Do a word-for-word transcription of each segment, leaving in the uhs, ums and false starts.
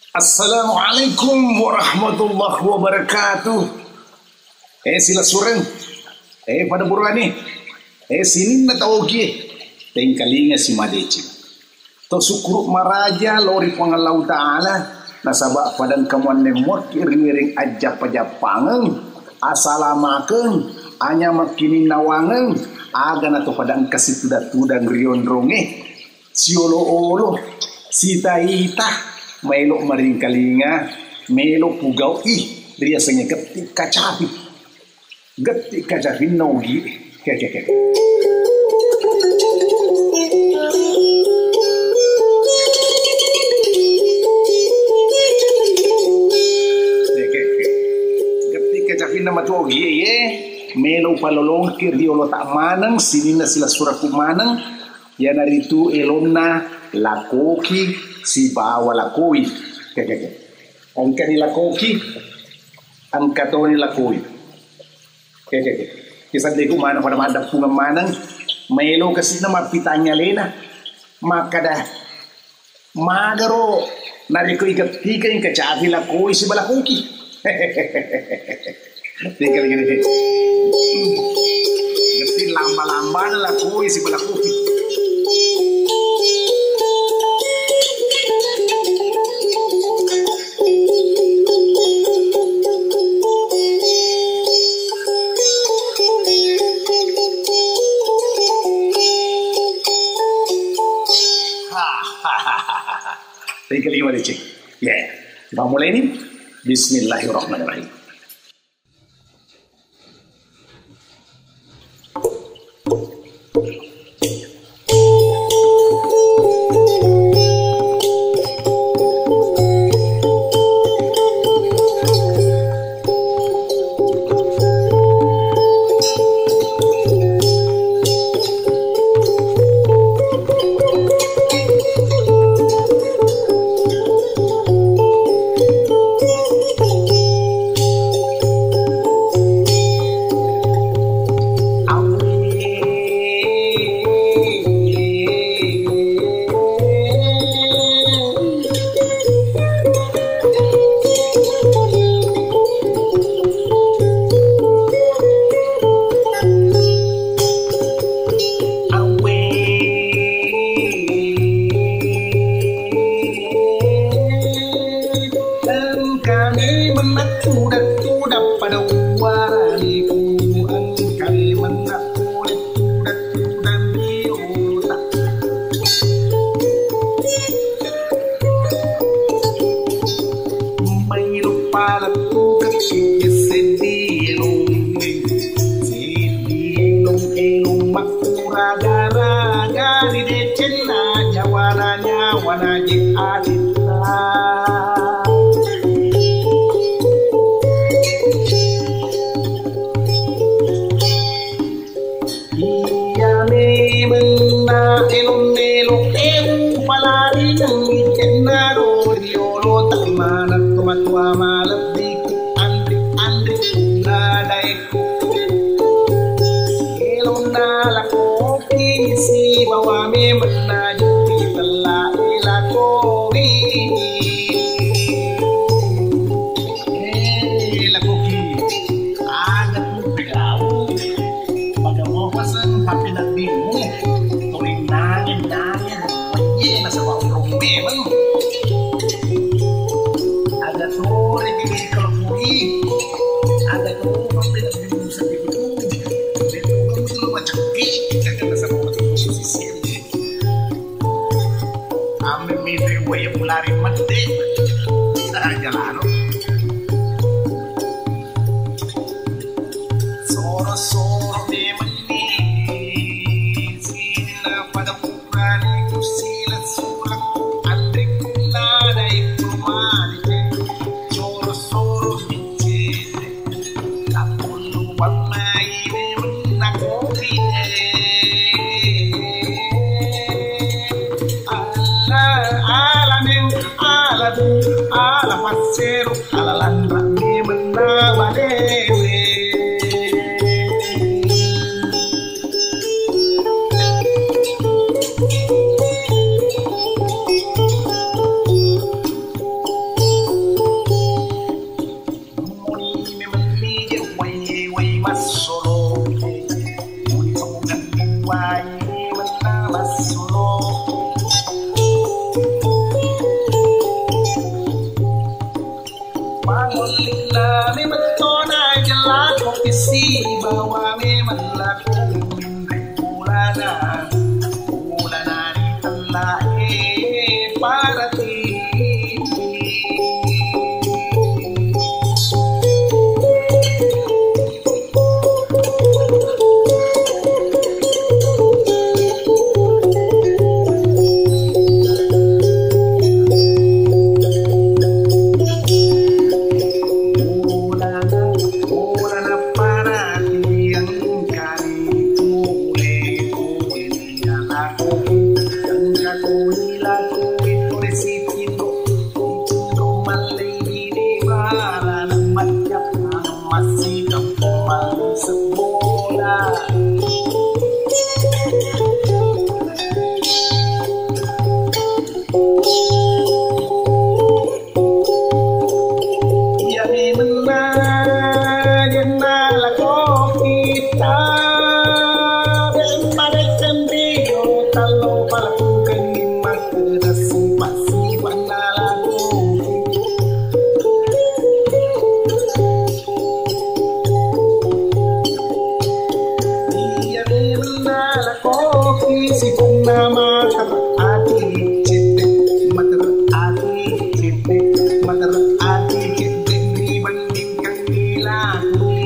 Assalamualaikum warahmatullahi wabarakatuh. Eh, silessureng. Eh, pada burane. Eh, sininna tau ogie. Tengkalinga si madeceng. To sukkuru maraja lao ri Puang Allahu Ta'ala, nasaba pada engka muanne muakki riwereng ajjappa-jappangeng, asalamakeng, anyameng kininnawangeng, aga nato pada engka situdang-tudang ri onrongnge. Siolo-olo, sita-ita, maelo maringkalinga, melo pugau'i, riasengnge getti kacapi. Getti kacapi nogi. Ke, ke, ke. Ke, ke, ke. Getti kacapi nama tuo gi ye. Melo palolongki riolo ta maneng, sininna silessurekku maneng. Iyanaritu elonna lakoki sibawa lakoi. Ke, ke, ke. Engkani lakoki, engka toni lakoi. Ke, ke, ke. Kisaddeku maneng pada maddeppungeng maneng, maelo kasi'na mappitanya alena. Makkada, magaro narekko igettikeng kacapi lakoi sibawa lakoki. Tinggal gini. Ngerti lamba-lambana lakoi sibawa lakoki. Tinggal gini, Cik. Ya, mau mulai nih. Bismillahirrahmanirrahim. Awwe. Engkani mennattuda-tuda pada uwaraniku, engkani mennattuda-tuda dio tak. Maelo palettu kecil seddi elong, seddi elong, elong makkuraga-raga ri decenna nyawana, nyawana je aditta. Iya memenna elong-elong eu palari nang icenna ro riolo tak maneng to matua malebbi anri-anri punna daekku. Elonna lakoki sibawa memenna juki tella elakowi. Eh, lakoki. Aga tu pegau. Pada mau pasang H P nantimu. Turing nangin-nangin. Wenye nasaba urung memang. Aga tu rek ini kalau kui. Aga tu H P nantimu sendiri tu. Dia tu urung tu macam ni. Jangan nasaba urung tu sisi. Amme mite wae mulari mette. Ah, jalano. Soro-soro de menni. Sina pada purani kusila surak. Andri kunada ikku mari. Soro-soro micete. Tapullu pammaine mennakopi. Ala, ala neng, ala bu, ala passeru, ala lanra menna balewe. Nami mettona jellako kisi bawa memang laku minre ulana, ulana ri tellae parati. Iyami menna jenna lako kita, bemma dekken dio tallo palakukenni makkeda sipa-sipanna lako. Iyami menna lako ki sipanna mater ati cedde, mater ati cedde, mater ati cedde dibandingkan laki.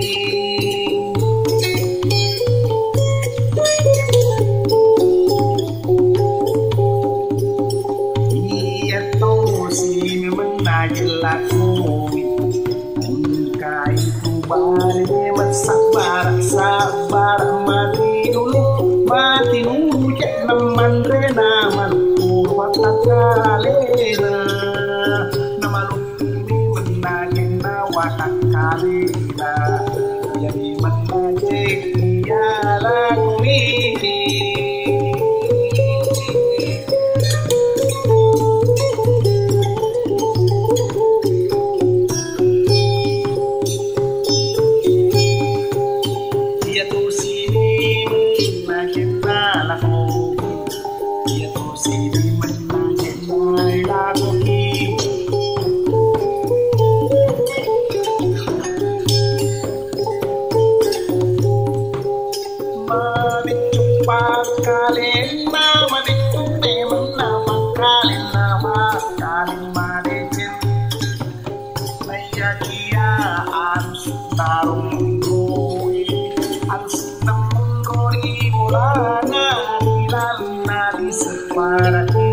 Iya tosi memang najellakku. Engka itu bale masabbara, sabbara mati dulu, mati dulu cek manre na malukku watakkalena. Na malukku mennakenna watakkalena. Jadi mennaje iya lakui. Iya tu sini mennakenna lakui. Iya tu sini mennakenna lakui. Mabiccu pakkalenna, mabiccu memmenna pakkalenna, pakkalen madeceng. Naiyakia harus tarung doi, harus nemmeng doi bolana, di lalenna di separaki.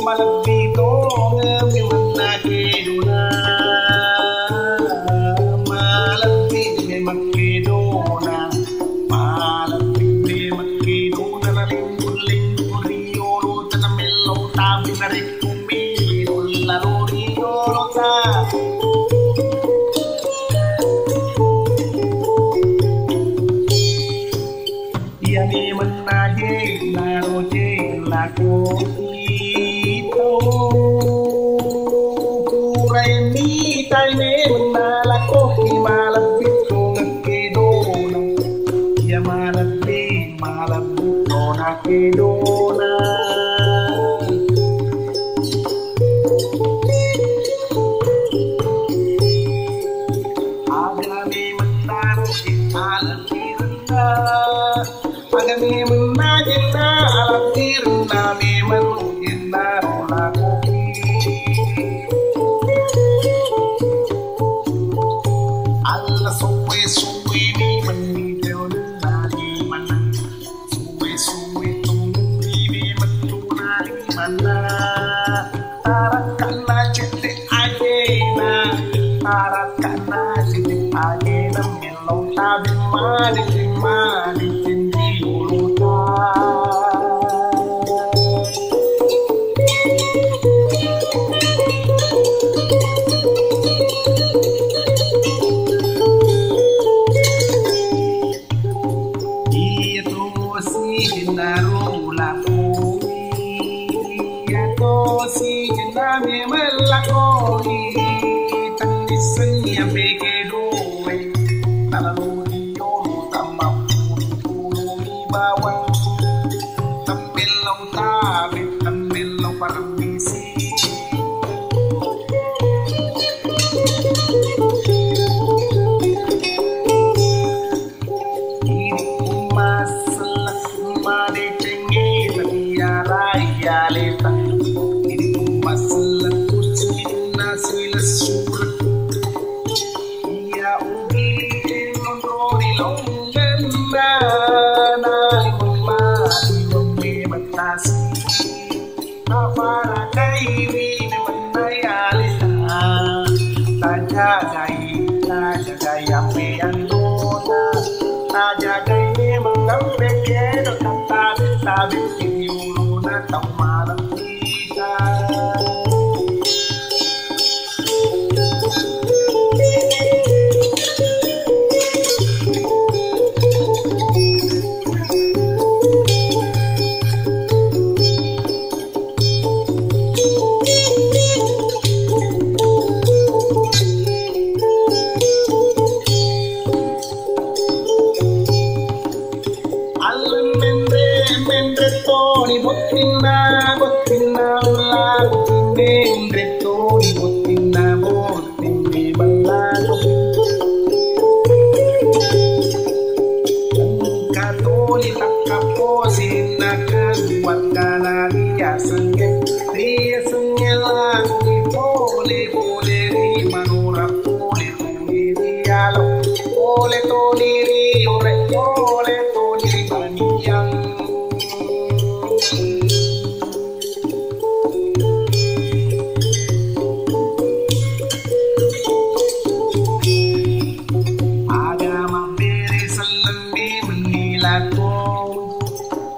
Malebbi tongeng memeng nakedona, malebbi memeng kedona, malebbi memeng kedona, nalenggul-lenggul riolo tana mello tabi narekko melo laro riolo ta. Iyami mennaje naroje lako ito. Puraenni taime menna lako i malebbi tongeng kedona. Iya malebbi, malebbi tona kedona. Tarakkanna cedde ajena, tarakkanna cedde ajena, mellau tabe mani, mani cendi uluta. Iya tosi gennaro lakoi, iya tosi genname melakoi, tennissengi ampe kedoe, nalalo diolo tamma pulu-pulu bawang, temmellau tabe, temmellau permisi. Idi masellekku madecengngi, tapi alai aleta. Idi masellekku sininna silessureng. Iya ugi monrori laungenna, nali memmati memme mettasi. Taparakaiwi mennai aleta, tajagai, tajagai ampe anrota, tajagai memeng ampe kedo, tattabe-tabe ri uluna tau malebbita. Alleng menre, menre toni bottinna, bottinna lagu, menre toni bottinna, bottinna bella. Engka toni takkapposinna keluargana riasengnge, riasengnge lagu pole, pole ri manora pole. Toni rialo, pole toni riore, pole toni ri paniang. Aga mabbere sellemmi wenni lako.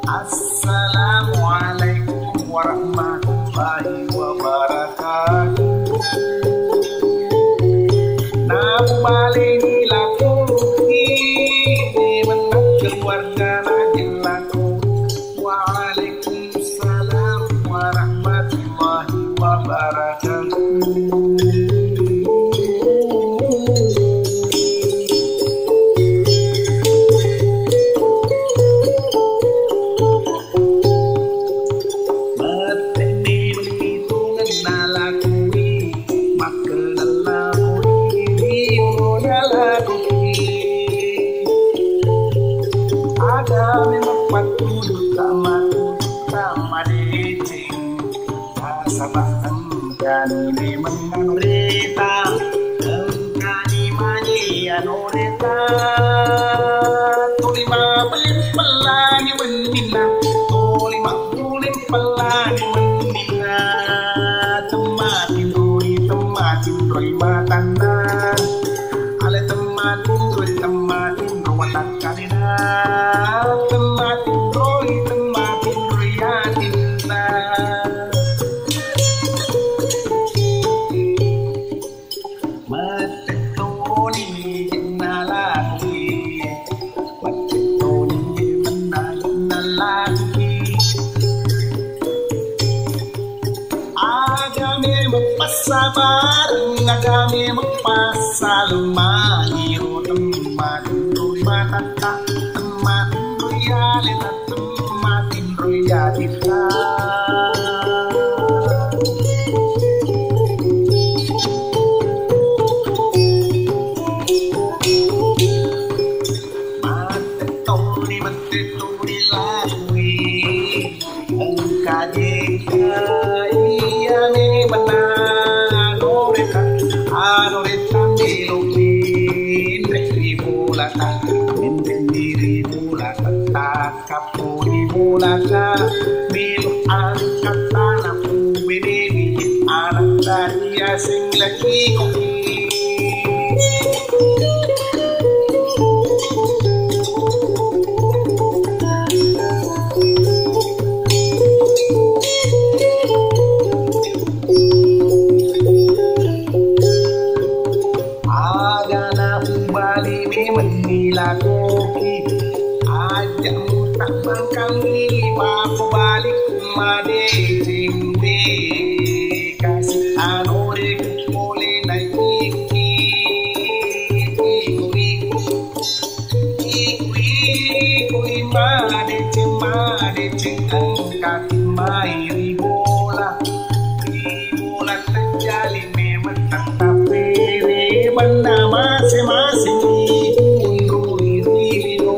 Assalamualaikum warahmatullahi wabarakatuh. Napubaleni lako, ini menang keluarga rajin lako. Waalaikumsalam warahmatullahi wabarakatuh. Mettenni menitungenna lakui, makkenalla muni riona lakui. Aga memeng pattudu tamatu tamadeceng. Nasaba engkani memeng anoreta, engkani mani anoreta. Tuli mabelli pellani wenninna, tuli mabbuli pellani wenninna. Temmatinroi, temmatinroi matanna. Ale temmatinroi, temmatinro watakkalena. Temmatinroi, temmatinroi atinna. Mette toni jenna lakui, mette toni jenna lakui. Aga memeng passabareng, aga memeng passalemmani ro temmatinroi matatta, temmatinroi aleta, temmatinroi atitta. Mette toni, mette toni lakui. Engka jengka iya memeng anoreta, anoreta melo menre ri bolata, menre ri bolata, takkapponi bolata, melo angkat tana pubene Asing lagi kopi. Agana ubali memenni lakoki. Aja mutak mangkali paku balik madeceng de. Kasi anore pole naiki. Iku-iku, iku-iku, madeceng, madeceng, engka mai ri bola. Ri bola terjali memang tak tapere, benda masing-masing ibu ri lino.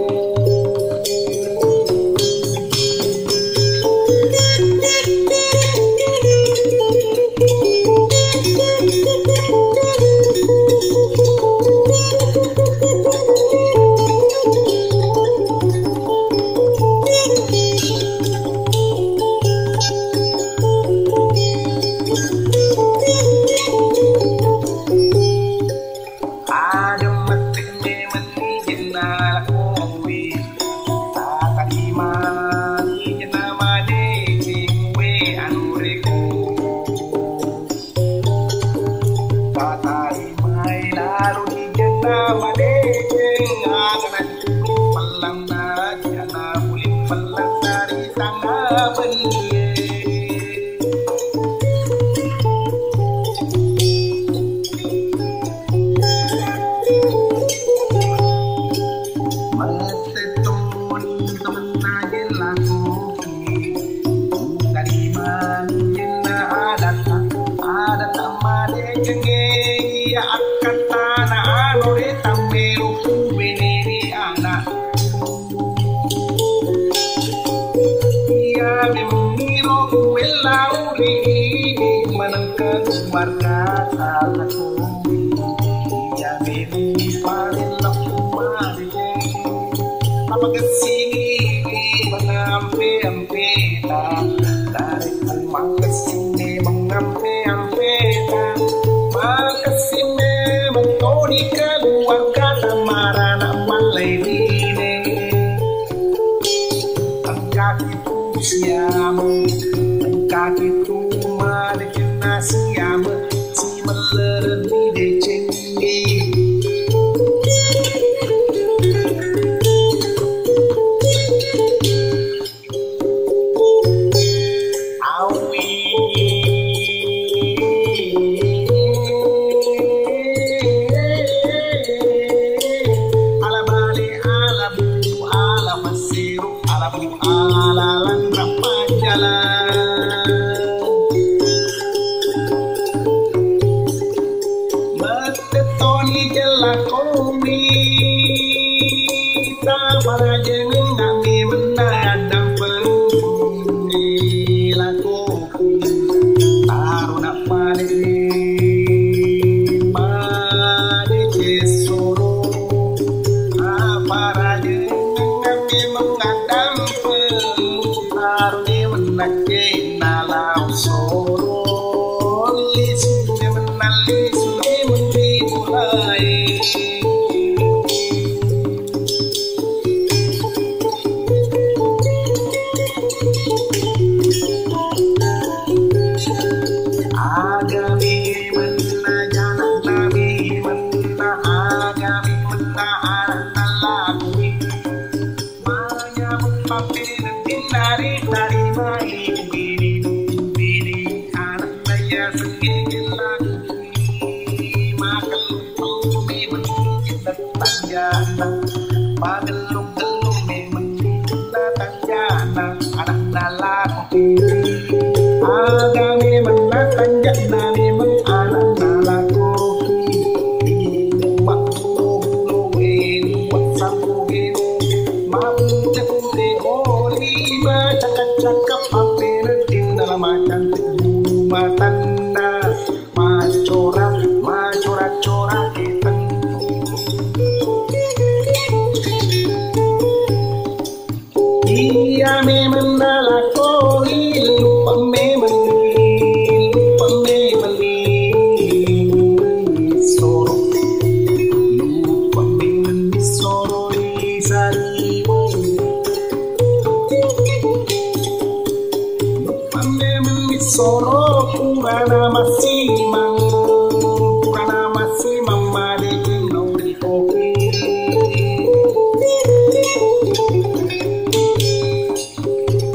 Adem mette memenni jenna lakowi. Tatarima ni jenna madeceng we anureko. Tatarimai lalu ni jenna madeceng. Agana pellang na jenna buling pellang dari tanah belie. Mette toni temenna jella koki. Tatarimani jenna adatta, adatta madecengnge iya akkattana anore tammelo kubeneri ana. Iya memiro kuwellau ri idi manengka marga salako. Iya memiro parellau kumareng. Apa kesini mengampe-ampeta. Dari makessing mengampe-ampeta. Makessing memeng toni keluarga tamarana mallainine. Engkaki tu siamu, engkaki tu malikenna siamu, si mellereni decengi. Awi. Ala bale, ala bu, ala maseru, ala bu, ala lanra panjala. Mette toni jella komi. Taparajengeng nami menna dampeng. Lako Taro nappale madeceng soro, aparajeng memeng addampeng. Taro memeng naccenna lao soro, lisu memeng nallisu memeng ri bolae. Agami menna, jalanna mi menna, agami menna, anakna lakui. Manyameng pappeneddinna ritarimai bini, bini anakna yasengnge lakui. Makellu tanjana, magellung-gellung memeng tanjana, anakna lako. Aga memeng natanjana memeng anakna lako. Ini makkulo-kulo welu, sampo welu, mapunte-punte oli, macakka-cakka pappeneddinna, macantik bulu matanna. Macora, macora-cora keteng. Iya memeng nalakoi, lupa memeng, lupa memeng. Purana massimang, purana massimang madeceng nauri kopi.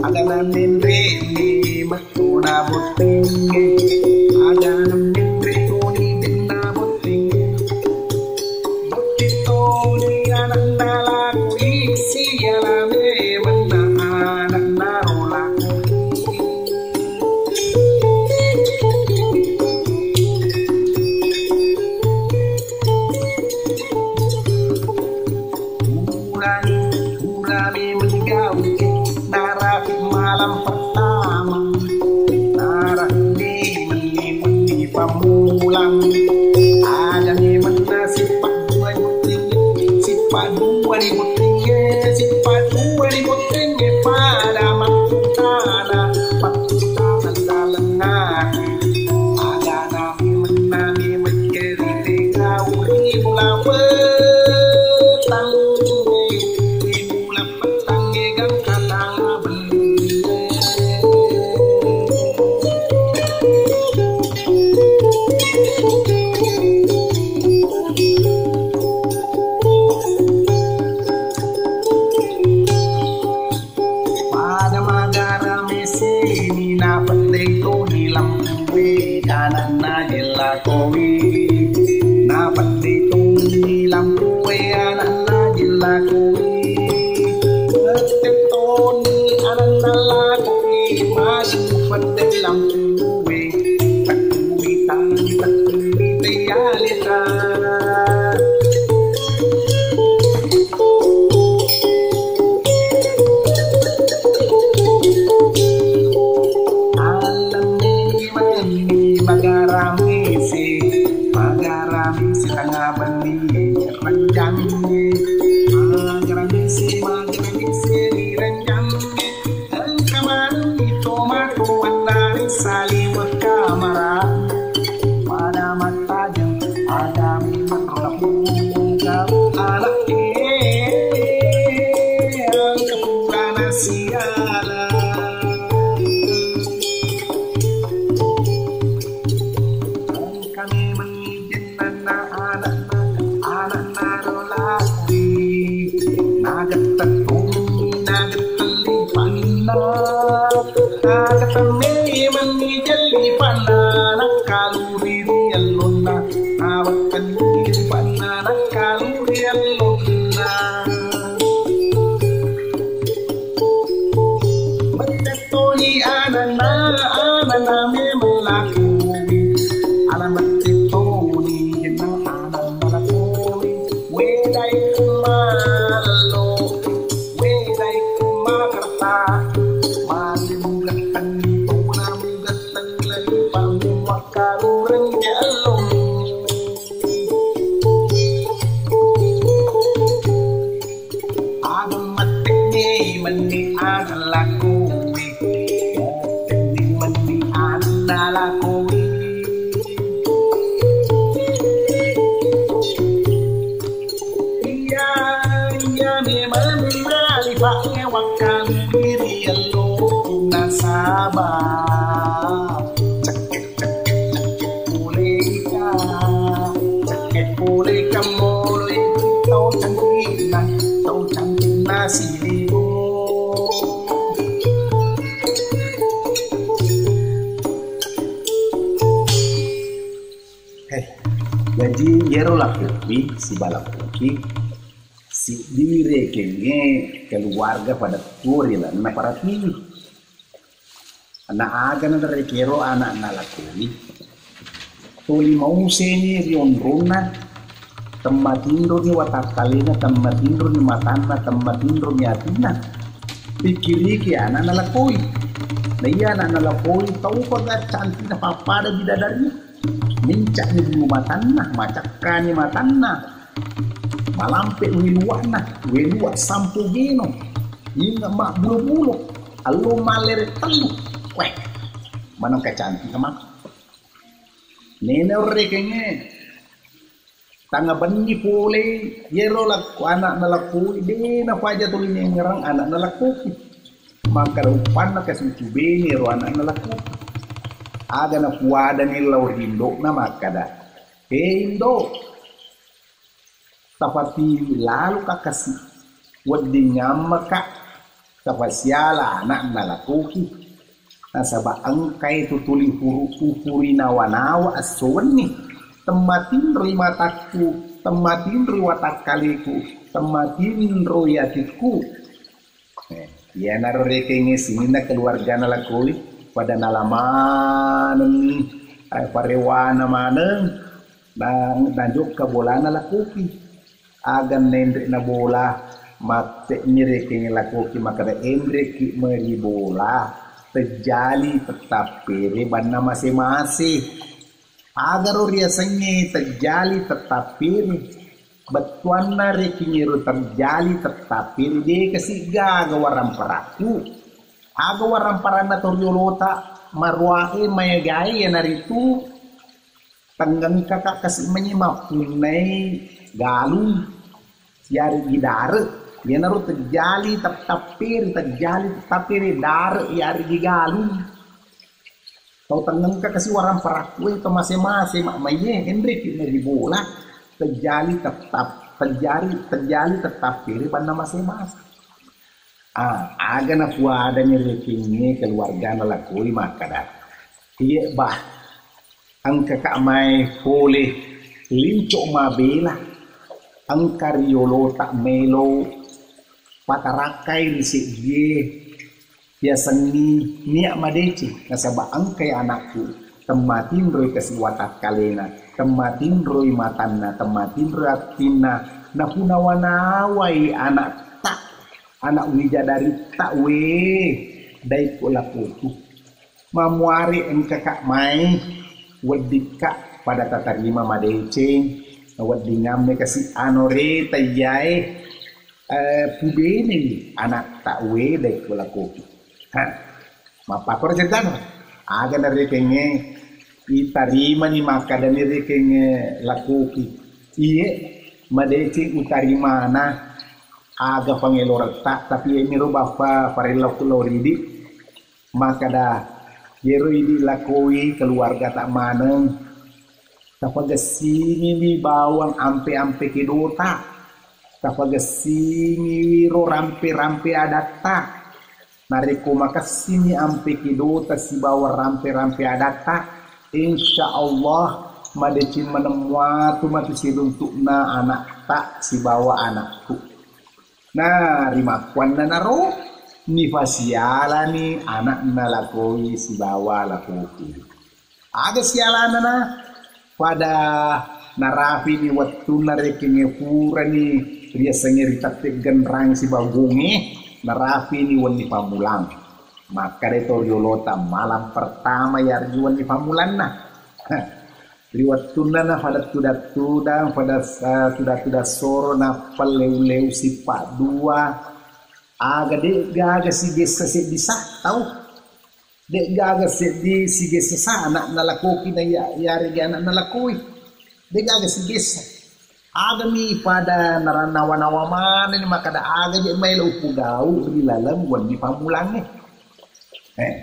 Agana menre ni mettu na botting, agana menre toni denna botting. Botting toni ananna lakoi, sialame menna ananna rolakoi. Purani, purani menigau, narapi malam pertama, narapi menni-menni pammulang, ada ni menna sippa dua ni botting, sippa dua ni botting, sippa dua ni botting, pada makkutana, makkutana laleng ati, agana Mennami mecce ri tegau ri bula petang, ri bula petang e gangka tanga belli. Pada magara meseni napeddei toni lampue ananna jella kowi. Napeddei toni lampue ananna jella kowi. Tette toni ananna lakowi maju peddei lampue. Takkuwitang, takkuwitang yaleta. Alammi mani magara misi, magara misi tanga benni ranjangi. Magara misi, magara misi ranjangi. Engka maneng ito matu wennari saliweng kamara. Pada mattajeng adami menro napuga anake. Engka purana siala. Engka memeng Nana anakna, anakna rolaki. Nagetteng toni, nagetteng lipanna. Nagetteng memeng ni jelli panna, nakkaluri ri ellonna. Nawetteng lipanna, nakkaluri ellonna. Toni anana, anana memeng lakoi. Ala mette toni jenna anana lakoi. Wedai kumallo, wedai kumakerta. Mari mugatteng tona, mugatteng lagi pamu makkarureng jallo. Adeng mettengngi menni ana lakoi, mettengngi menni ana lakoi. Iya, iya, memang nalipa'e wakkang diri ello nasaba. Cekek, cekek, cekek, puleka. Cekek, puleka moloi tau cantikna, tau cantikna siliu. Heh, jaji iyaro lakkoki sibawa lakkoki, siddi rekengnge keluarga pada tuo ri lalenna paratiwi. Na aga narekero ana'na lakoi, toli mauseni ri onronna, temmatinroni watakkalena, temmatinroni matanna, temmatinroni atinna. Pikkiriki ana'na lakoi. Na iya ana'na lakoi tau paga cantikna pappada bidadari. Minca'ni bulu matanna, macakkani matanna, malampe weluwa'na, weluwa sampo geno, inge mabbulo-bulo, allo mallere tellu. Weh, manengka cantik matu. Nene orrekengnge, tanga benni pole, yero lakko ana'na lakoi, de napaja tuli nengngerang ana'na lakkoki. Makkeda uppanna kasi ucubeni ero ana'na lakkoku. Aga napuadani lao ri indo'na makkada, "E indo, tapatiwi laloka kasi, wedding ammaka tapasiala ana'na lakoki. Nasaba engkai tu tuli huru-, upurinawa-nawa esso wenni. Temmatinroi matakku, temmatinroi watakkaleku, temmatinroi atikku." Eh, iyanaro rekengnge sininna keluargana lakoi pada nala manenni, eh, parewana maneng, na-, najokka bolana lakoki. Aga nenre na bola, matte'ni rekengnge lakoki makkeda, "Enreki meri bola, tejjali tettappere banna mase-mase." Agaro riasengnge tejjali tettappere. Bettuanna rekengngero tejjali tettappere, de kasi gaga waramparakku. Aga waramparanna to riolota, maruae maegae iyanaritu tengngengkaka kasi manye mappunnai galung. Yarigi dare, iyanaro tejjali tettappere, tejjali tettappere dare yarigi galung. Tau tengngengka kasi waramparakku e, to mase-mase mak maiye, enreki meri bola, tejjali tettap-, tejjari-, tejjali tettappere banna mase-mase. Ah, aga napuadani rekengnge keluargana lakoi makkada, "Iye bah, engkaka mae pole linco mabela, engka riolota melo patarakkai ri seddie, yasengngi nia madeceng, nasaba engkai anakku temmatinroi kasi watakkalena, temmatinroi matanna, temmatinroi attinna, napunawa-nawai anakta, anak widadaritta we, daikku lakoku. Mamuare engkaka mai weddikka pada tatarima madeceng, weddingamme kasi anore taiyae, eh, pubenewi anakta we daikku lakoki." Ha, mappakkoro ceritana. Aga narekengnge itarimani makkadani rekengnge lakoki, "Iye, madeceng utarimana aga pangeloretta, tapi iyaniro baffa parellau ku lao ridi." Makkada, "Yero idi lakoi keluargata maneng, tapagessingiwi bawang ampe-ampe kedota, tapagessingiwi ro rampe-rampe adatta. Narekko makessini ampe kedota sibawa rampe-rampe adatta, insya Allah madeceng maneng muatu matu siruntu'na anakta sibawa anakku." Na rimakkuannanaro nifasialani ana'na lakoi sibawa lakoki. Aga sialanana? Pada narapini wettunna rekengnge purani riasengnge ritette genrang sibawa gonge, narapini wenni pammulang. Makkadai to riolota, "Malam pertama yarigi wenni pammulanna." Ri wettunna na pada tudang-tudang, pada sa-, tudang-tudang soro nappa leu-leu sippa dua, aga de'gaga sigessa seddi sa tau. De'gaga seddi sigessa sa ana'na lakoki na ya-, yarega ana'na lakoi. De'gaga sigessa. Agami pada narannawa-nawa manenni makkada aga je maelo upogau ri laleng wenni pammulangnge. Eh,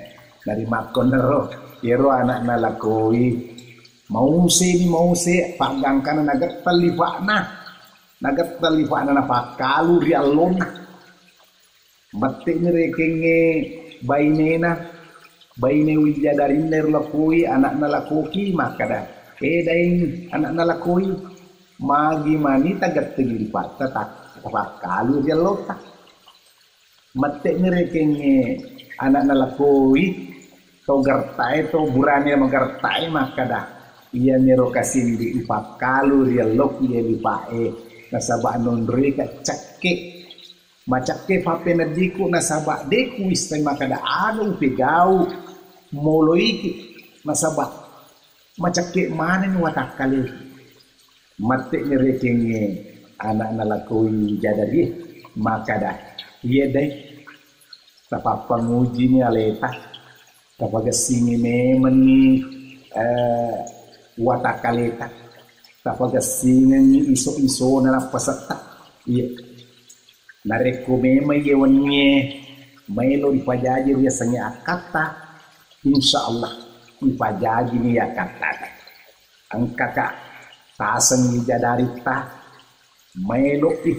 narimakkonaro, iyaro ana'na lakoi, mauseni, mause, paggangkana nagetteng lifa'na. Nagetteng lifa'na napakkalu ri allonna. Mette'ni rekengnge bainena, baine widadarinna ero lakoi, ana'na lakoki, makkada, "E Daeng, ana'na lakoi, magi mani tagettengi lifa'ta tak-, tapakkalu ri allotta?" Mette'ni rekengnge ana'na lakoi, to gertae, to burane magertae makkada, "Iyamiro kasindi upakkalu ri elloku iye lifa'e, nasaba nonroika cekke. Macekke pappeneddiku nasaba de kuwisseng makkada aga upegau moloiki, nasaba macekke manenni watakkaleku." Mette'ni rekengnge ana'na lakoi widadarie makkada, "Iye Daeng, tapappangujini aleta, tapagessingi memenni, eh, watakkaleta, tapagessingengngi iso-isona nappasetta. Iye, narekko memeng iye wennie maelo ripajaji riasengnge akkatta, insya Allah." Upajajini yakkattata. Engkaka tasengngi jadaritta, maelo'i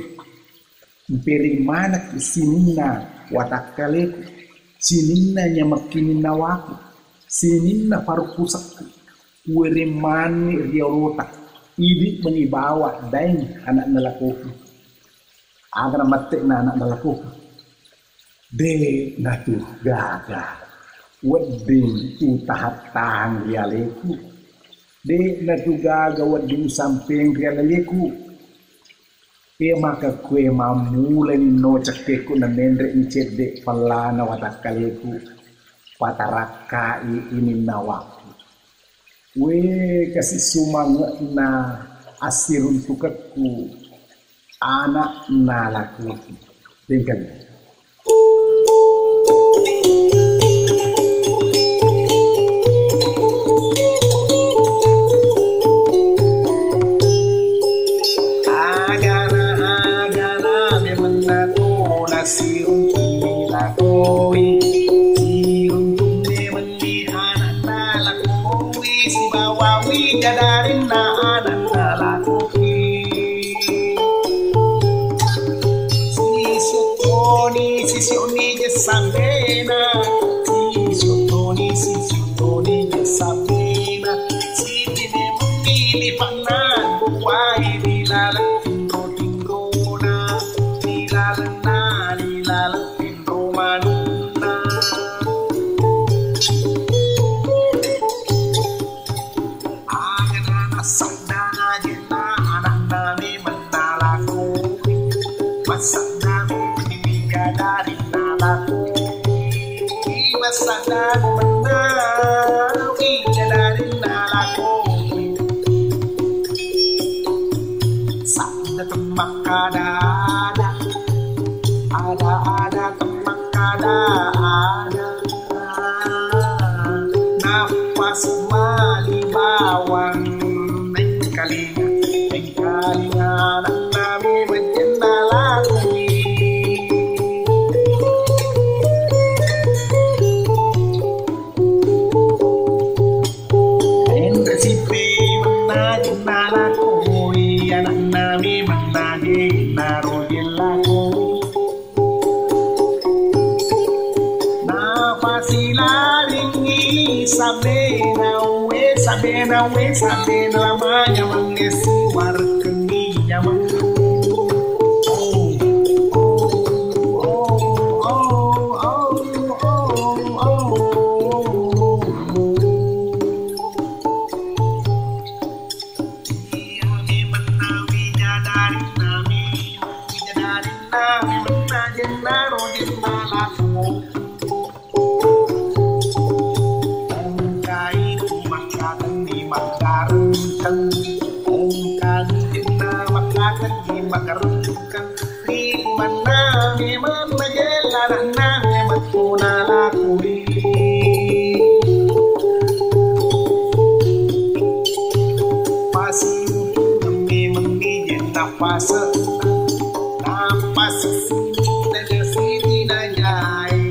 mpereng manekki sininna watakkaleku, sininna nyamekkininnawaku, sininna parukkusekku, kuwereng manni riolota, idi meni bawa daeng ana'na lakoku. Aga namette'na ana'na lakoku? De' natu gaga wedding utahattang ri aleku. De' natu gaga wedding usampeng ri alaleku. E maka kue mammulani no cekkekku namenre'ni cedde' pellana watakkaleku, patarakka'i ininnawaku. We kasi sumange'na assiruntukekku, ana'na lakoku. Dengkali. Agana, agana, memenna tona siruntu milakoi. Siruntu memenni ana'na lakoi, sibawawi jadarinna ana'na lakoi. Sisiotoni, sisioni jessabena. Sisiotoni, sisiotoni jessabena. Sitine memmili panna kuwai di laleng tinro-tinrona, di lalenna, di laleng tinro manunna. Agana nassadda ajenna ana'na memenna lakoi. Massadda memenni jadarinna lakoi. Massadda memenna wi jadarinna lakoi. Sadda temmakkada-ada, ada-ada temmakkada-ada. Nafas mali bawang, mengkalinga, mengkalinga, ana'na memenna lakoi. Enre sipe mennajenna lakoi, ana'na memenna jenna roje lakoi. Napasilaringngi sabena we, sabena we, sabena lamanya mangesi warkengi nyameng. Iya memenna wi jadarinna mi, wi jadarinna memenna jennaro jenna lako. Engkai tu makkatenni makkarengkeng, engkani jenna makkatenni makkarengkeng. Ri kumanna memenna jella ana'na memettu nalakui. Pasi memmenni jenna pase. Napase sini naja sini najai.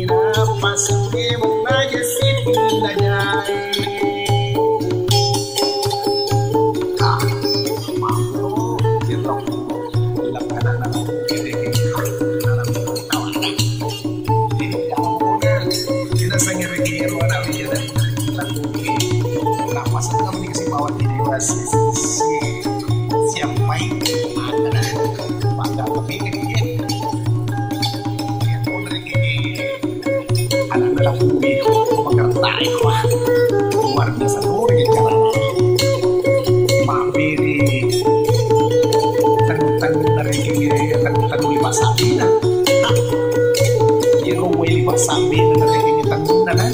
Napase memeng naja sini najai. Ah, maaf, oh, jenna. Ana'na lakui, pekertai, wah, luar biasa, luar biasa. Mampiri tanu-tanu narekeng, tanu-tanu lipa' sabbina. Iyaro wae lipa' sabbina narekeng tanuna na.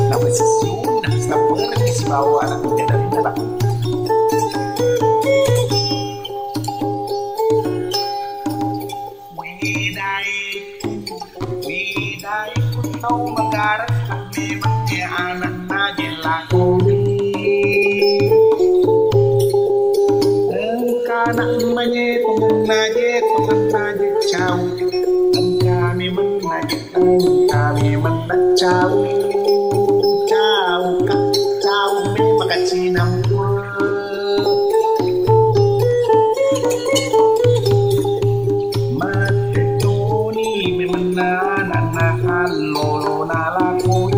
Napa sisiuna, sabareng sibawa anak muda dari dalam. Wedai, wedai ku tau magareng, memang ana'na jella komi. Engka anak manye, pemenna je, pemenna je, cau. Engka memeng naje, engka memeng na cau. Cau, ka. Matettoni memenna nanna allolo nalakoi.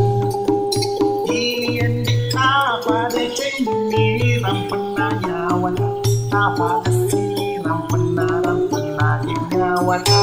Iyen tapa decenni rampenna nyawana, tapa dessi rampenna, rampenna nyawana.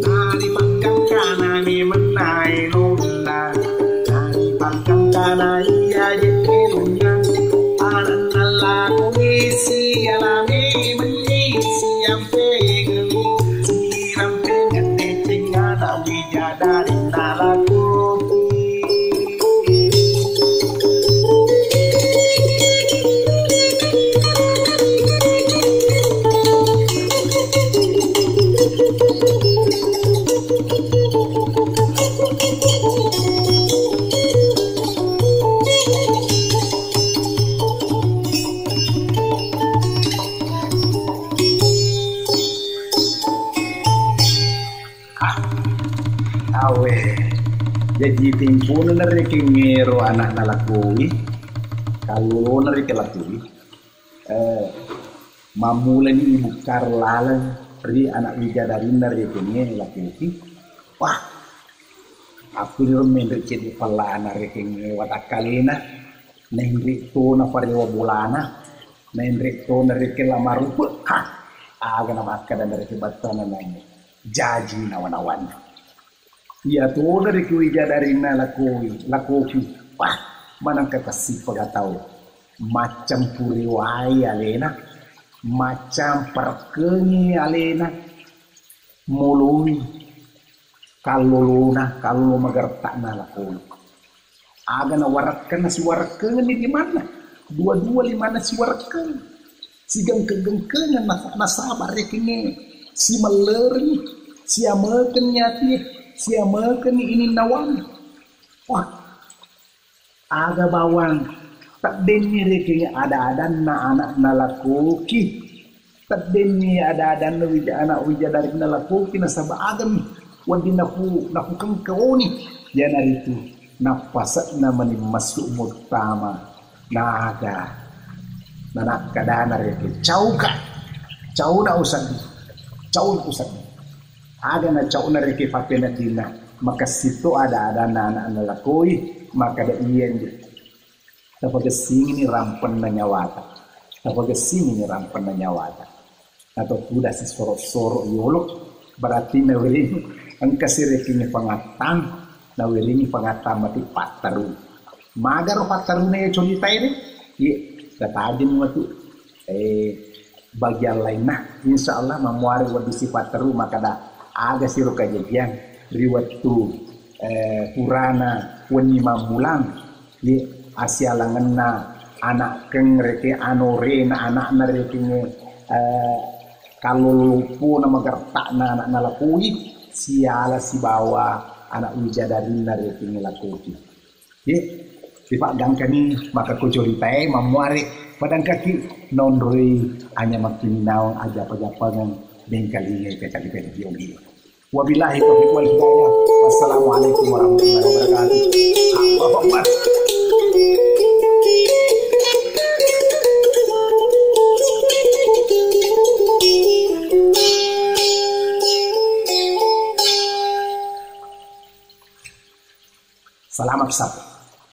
Nani pangkangkana memennai lonna, nani pangkangkana iya jekke lonna. Ananna lako isi alame menni siampeng, sirampeng gede cengana. Jadarinna lakoki. Ah, awe. Jaji, tempona narekengngero ana'na lakoi, kallolona rekeng lakoi, eh, mammulani ibukkar laleng ri ana' wijadarinna rekengnge lakoki. Wah, appuniro menre' cedde' pallana rekengnge watakkalena, naenre' tona parewa bolana, naenre' tona rekeng la marupe'. Ha, aga namakkeda narekeng battuanna naengnge. Jaji nawa-nawanna. Iya tona rekeng wijadarinna lakoi, lakoki. Wah, manengka kessipaga tau. Maccampuri wai alena, maccamperekkengi alena, moloi kallolona, kallolo magerta'na lakoi. Aga nawarekkenna siwarekkengenni limanna, dua-dua limanna siwarekkeng. Sigengkeng-gengkengeng nas-, nasaba rekengnge simellerengngi, siamekenni atie, siamekenni ininnawanna. Wah, aga bawang teddenni rekengnge ada-adanna ana'na lakoki. Teddenni ada-adanna wija-, ana' wijadarinna lakoki nasaba agami wedding napu-, napukengkaoni. Iyanaritu nappase'na mani massu muttama naga nanakkadana rekeng, cauka, cauna usaddi, cauna usaddi. Aga na cauna rekeng pappeneddinna, makessitto ada-adanna ana'na lakoi, makkeda, iyendi. Tapagessingini rampenna nyawata. Tapagessingini rampenna nyawata. Atau kuda sisoro-soro yolo, berarti nawerengi engka sirekengnge pangattang, nawerengi pangattang mati patteru. Magaro patteruna ya ceritae de? Iye, tatajeng matu. Eh, bagian lainna, insya Allah, mammuare wedding sipatteru makkeda aga siro kajajiang ri wettu, eh, purana wenni mammulang, ye, asialangenna anakkeng rekeng anorena anakna rekeng, eh, kallolo loppona magerta'na anakna lakoi, siala sibawa anak wijadarinna rekeng lakoki. Ye, ripaggangkani maka ko coritae mammuare padangkaki naonroi anyamakkini nawang ajapa-japangeng mengkalingai pekali-pekali ogi. Wabillahi taufiq wal hidayah. Wassalamualaikum warahmatullahi wabarakatuh. Allahu Akbar. Selamat sapa.